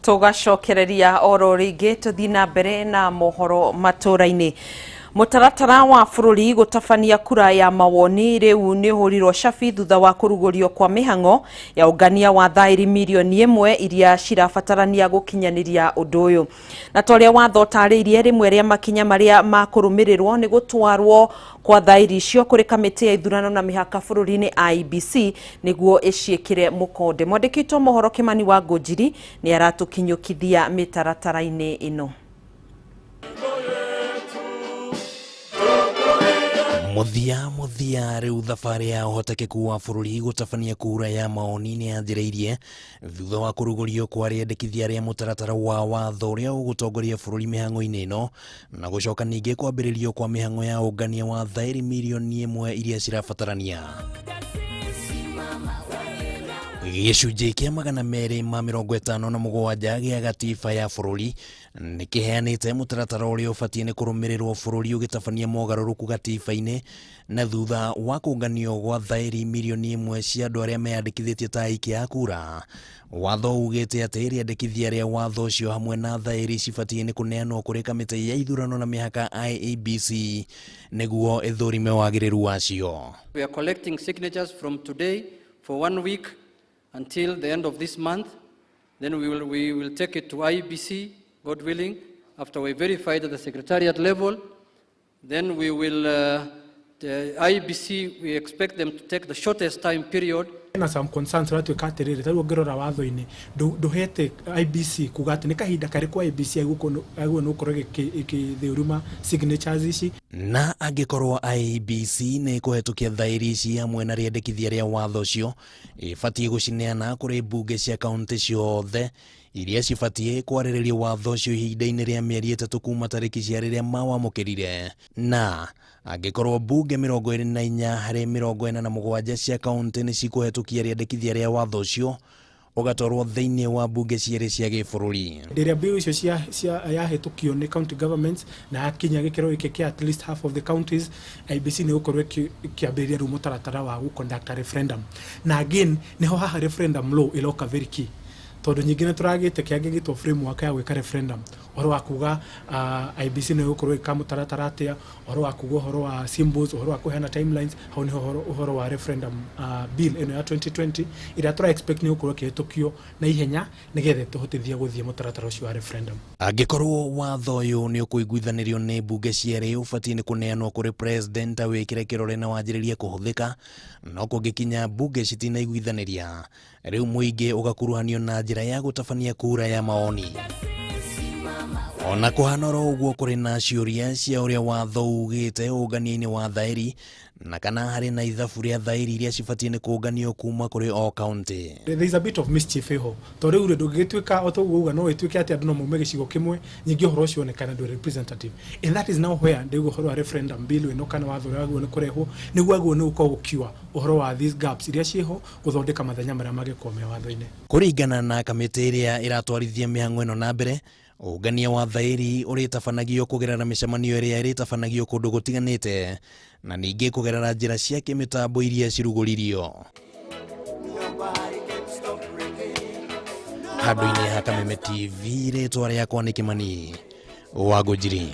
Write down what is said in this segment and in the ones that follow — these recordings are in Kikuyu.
Tũgacokereria oro rĩngĩ, tũthiĩ na mbere na mohoro matũra-inĩ. Mũtaratara wa bũrũri gũtabania kura ya mawoni rĩu nĩ ũhũrirwo cabi thutha wa kũrugũrio kwa mĩhang'o ya ũngania wa thaĩri 1 mirioni iria cirabatarania gũkinyanĩria ũndũ ũyũ. Na ta ũrĩa watho ũtarĩirie, rĩmwe rĩa makinya marĩa makũrũmĩrĩrwo nĩ gũtwarwo kwa thaĩri icio kũrĩ kamĩtĩ ya ithurano na mĩhaka bũrũri-inĩ IEBC nĩguo ĩciĩkĩre mũkonde. Mwandĩki witũ mohoro Kĩmani wa Ngũnjiri nĩ aratũkinyũkithia mĩtaratara-inĩ ĩno. Mũthia mũthia rĩu thabarĩ ya ũhotekeku wa bũrũri gũtabania kura ya maoni nĩ yanjĩrĩirie thutha wa kũrugũrio kwa rĩendekithia rĩa mũtaratara wa watho ũrĩa ũgũtongoria bũrũri mĩhang'o-inĩ ĩno, na gũcoka ningĩ kwambĩrĩrio kwa mĩhang'o ya ũngania wa thaĩri 1 mirioni iria cirabatarania. Gĩcunjĩ kĩa 257 gĩa gatiba ya bũrũri nĩ kĩheanĩte mũtaratara ũrĩa ũbatiĩ nĩ kũrũmĩrĩrwo bũrũri ũgĩtabania mogarũrũku gatiba-inĩ, na thutha wa kũnganio gwa thaĩri 1 mirioni cia andũ arĩa meyandĩkithĩtie ta aikia a kura, watho ugĩte atĩ rĩendekithia rĩa watho ũcio hamwe na thaĩri cibatiĩ nĩ kũneanwo kũrĩ kamĩtĩ ya ithurano na mĩhaka IEBC nĩguo ĩthũrime wagĩrĩru wacio. We are collecting signatures from today for one week until the end of this month. Then we will take it to IEBC, God willing, after we verify it at the secretariat level. Then the IEBC, we expect them to take the shortest time period. Na some concerns ũratuĩka atĩrĩrĩ, tarĩu ũngĩrora watho-inĩ ndũhete IEBC kuga atĩ nĩ kahinda karĩkũ IEBC agĩrĩirwo nĩ gũkorwo ĩgĩthũrima signatures ici. Na angĩkorwo IEBC nĩ ĩkũhetũkia thaĩri ici hamwe na rĩendekithia rĩa watho ũcio, ĩbatiĩ gũcineana kũrĩ mbunge cia kaunti ciothe iria cibatiĩ kwarĩrĩria watho ũcio ihinda-inĩ rĩa mĩeri 3 kuma tarĩki cia rĩrĩa mawamũkĩrire. Na angĩkorwo mbunge 24 harĩ 47 cia kaunti nĩ cikũhetũkia rĩendekithia rĩa watho ũcio, ũgatwarwo thĩinĩ wa mbunge cierĩ cia gĩbũrũri. Hĩndĩ ĩrĩa bill icio cia yahĩtũkio nĩ county governments na yakinya gĩkĩro gĩkĩ kĩa at least half of the counties, IEBC nĩ gũkorwo ĩkĩambĩrĩria rĩu mũtaratara wa gũ conduct a referendum. Na again nĩho haha referendum law ĩroka very key, tondũ nyingĩ nĩ tũragĩte kĩangĩ gĩtwo framework ya gwĩka referendum, ũhoro wa kuga IEBC nĩ gũkorwo ĩka mũtaratara atĩa, ũhoro wa kuga ũhoro wa symbols, ũhoro wa kũheana timelines. Hau nĩho ũhoro wa referendum bill ĩno ya 2020 ĩrĩa tũra expect nĩ gũkorwo ĩkĩhĩtũkio na ihenya nĩgetha ĩtũhotithie gũthiĩ mũtaratara ũcio wa referendum. Angĩkorwo watho ũyũ nĩ ũkũiguithanĩrio nĩ mbunge cierĩ, ũbatiĩ nĩ kũneanwo kũrĩ president awĩkĩre kĩrore na wanjĩrĩrie kũhũthĩka. No kũngĩkinya mbunge citinaiguithanĩria, rĩu mũingĩ ũgakuruhanio na njĩra ya gũtabania kura ya maoni. Ona kũhana oro ũguo, kũrĩ na ciũria cia ũrĩa watho ugĩte ũngania-inĩ wa thaĩri na kana harĩ na ithabu rĩa thaĩri iria cibatiĩ nĩ kũnganio kuma kũrĩ o kaunti. There is a bit of mischief ĩho, tondũ rĩu rĩ ndũngĩgĩtuĩka o toguo uga no ĩtuĩke atĩ andũ no maume gĩcigo kĩmwe, nyingĩ ũhoro ũcio wonekana ndũrĩ representative, and that is now where ndĩguo ũhoro wa referendum bill ĩno kana watho ũrĩa wagĩrĩirwo nĩ kũrehwo nĩguo agĩrĩirwo nĩ gũkorwo gũkiua ũhoro wa these gaps iria ciĩho, gũthondeka mathenya marĩa mangĩkorwo me watho-inĩ. Kũringana na kamĩtĩ ĩrĩa ĩratwarithia mĩhang'o ĩno na mbere, ũngania wa thaĩri ũrĩtabanagio kũgerera mĩcemanio ĩrĩa ĩrĩtabanagio kũndũ gũtiganĩte na ningĩ kũgerera njĩra cia kĩmĩtambo iria cirugũririo. Handũ-inĩ ha Kameme TV, rĩtwa rĩakwa nĩ Kĩmani wa Ngũnjiri.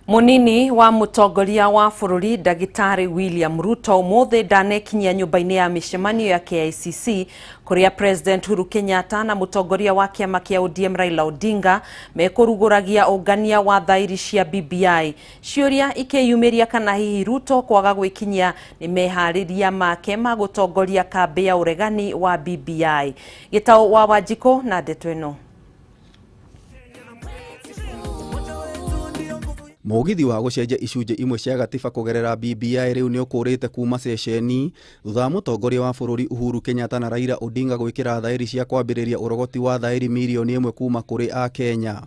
Munini wa mũtongoria wa bũrũri Ndagĩtarĩ William Ruto ũmũthĩ ndanekinyia nyũmba-inĩ ya mĩcemanio ya KICC kũrĩa President Uhuru Kenyatta na mũtongoria wa kĩama kĩa ODM Raila Odinga mekũrugũragia ũngania wa thaĩri cia BBI. Ciũria ikĩyumĩria kana hihi Ruto kwaga gwĩkinyia nĩ meharĩria make ma gũtongoria kambĩ ya ũregani wa BBI. Gĩtaũ wa Wanjikũ na ndeto ĩno. Mũgithi wa gũcenjia icunjĩ imwe cia gatiba kũgerera BBI rĩu nĩ ũkũrĩte kuma ceceni thutha wa mũtongoria wa bũrũri Uhuru Kenyatta na Raila Odinga gwĩkĩra thaĩri cia kwambĩrĩria ũrogoti wa thaĩri 1 mirioni kuma kũrĩ Akenya.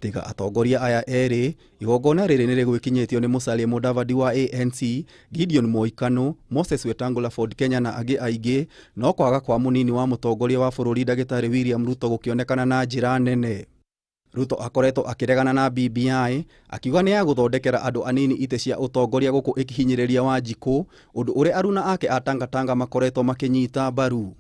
Tiga atongoria aya erĩ, igongona rĩrĩ nĩ rĩgwĩkinyĩtio nĩ Musalia Mudavadi wa ANC, Gideon Moi KANU, Moses Wetangula Ford Kenya na angĩ aingĩ, no kwaga kwa mũnini wa mũtongoria wa bũrũri Ndagĩtarĩ William Ruto gũkĩonekana na njĩra nene. Ruto akoretwo akĩregana na BBI akiuga nĩ ya gũthondekera andũ anini itĩ cia ũtongoria gũkũ ĩkĩhinyĩrĩria Wanjikũ, ũndũ ũrĩa aruna ake a Tangatanga makoretwo makĩnyita mbaru.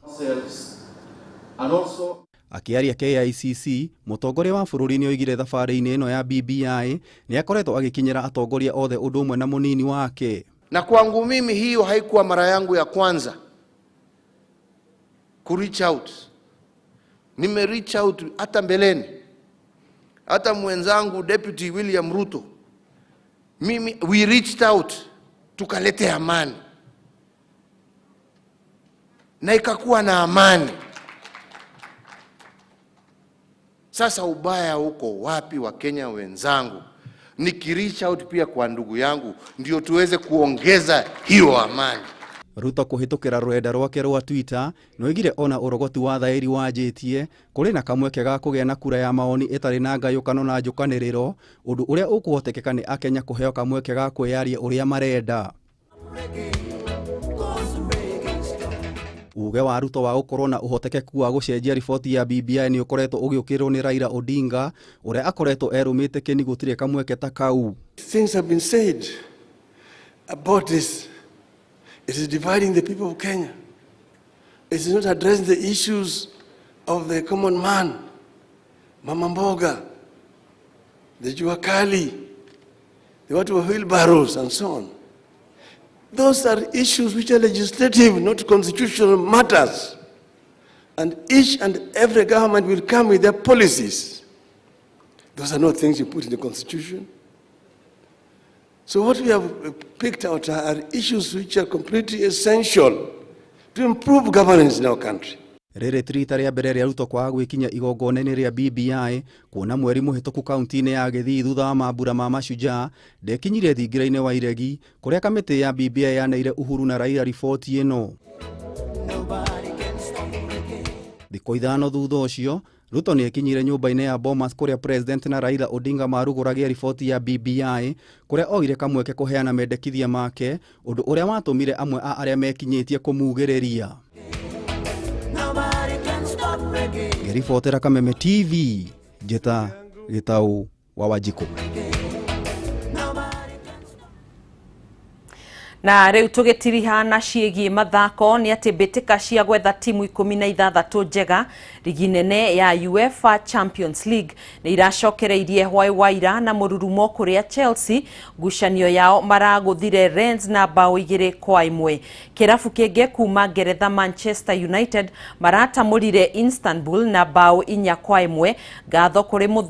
Akĩaria KICC, mũtongoria wa bũrũri nĩoigire thabarĩ-inĩ ĩno ya BBI nĩ akoretwo agĩkinyĩra atongoria othe ũndũ ũmwe na mũnini wake. Na kwangu mimi hiyo haikuwa mara yangu ya kwanza ku reach out. Nime reach out hata mbeleni. Hata mwenzangu Deputy William Ruto, mimi we reached out tukalete amani na ikakuwa na amani. Sasa ubaya uko wapi wa Kenya wenzangu? Niki reach out pia kwa ndugu yangu ndio tuweze kuongeza hiyo amani. Ruto kũhĩtũkĩra rũrenda rwake rwa Twitter nĩoigire ona ũrogoti wa thaĩri wanjĩtie kũrĩ na kamweke ga kũgĩa na kura ya maoni ĩtarĩ na ngayũkano na njũkanĩrĩro, ũndũ ũrĩa ũkũhotekeka nĩ Akenya kũheo kamweke ga kwĩyaria ũrĩa marenda. Uge wa Ruto wa gũkorwo na ũhotekeku wa gũcenjia riboti ya BBI nĩ ũkoretwo ũgĩũkĩrĩrwo nĩ Raila Odinga ũrĩa akoretwo erũmĩte kĩni gũtirĩ kamweke ta kau. Things have been said about this. It is dividing the people of Kenya. It is not addressing the issues of the common man, Mama Mboga, the Jua Kali, the watu wa wheelbarrows, and so on. Those are issues which are legislative, not constitutional matters. And each and every government will come with their policies. Those are not things you put in the constitution. So what we have picked out are issues which are completely essential to improve governance in our country. Rĩrĩ ti rita rĩa mbere rĩa Ruto kwaga gwĩkinya igongona-inĩ rĩa BBI kuona mweri mũhĩtũku kaunti-inĩ ya Gĩthii thutha wa mambura ma Mashujaa ndekinyirie thingira-inĩ wa Iregi kũrĩa kamĩtĩ ya BBI yaneire Uhuru na Raila riboti ĩno. Thikũ 5 thutha ũcio Ruto nĩekinyire nyũmba-inĩ ya Bomas kũrĩa President na Raila Odinga marugũragia riboti ya BBI kũrĩa oire kamweke kũheana mendekithia make, ũndũ ũrĩa watũmire amwe a arĩa mekinyĩtie kũmugĩrĩria. Ngĩribotera Kameme TV, Njĩta Gĩtaũ wa Wanjikũ. Na rĩu tũgĩtiriha na ciĩgiĩ mathako nĩ atĩ mbĩtĩka cia gwetha timu 16 njega rigi nene ya UEFA Champions League nĩ iracokereirie hwaĩ wa ira na mũrurumo kũrĩa Chelsea ngucanio yao maragũthire Rennes na bao 2-1. Kĩrabu kĩngĩ kuma Ngeretha Manchester United maratamũrire Istanbul na bao 4-1 ngatho kũrĩ mũthaki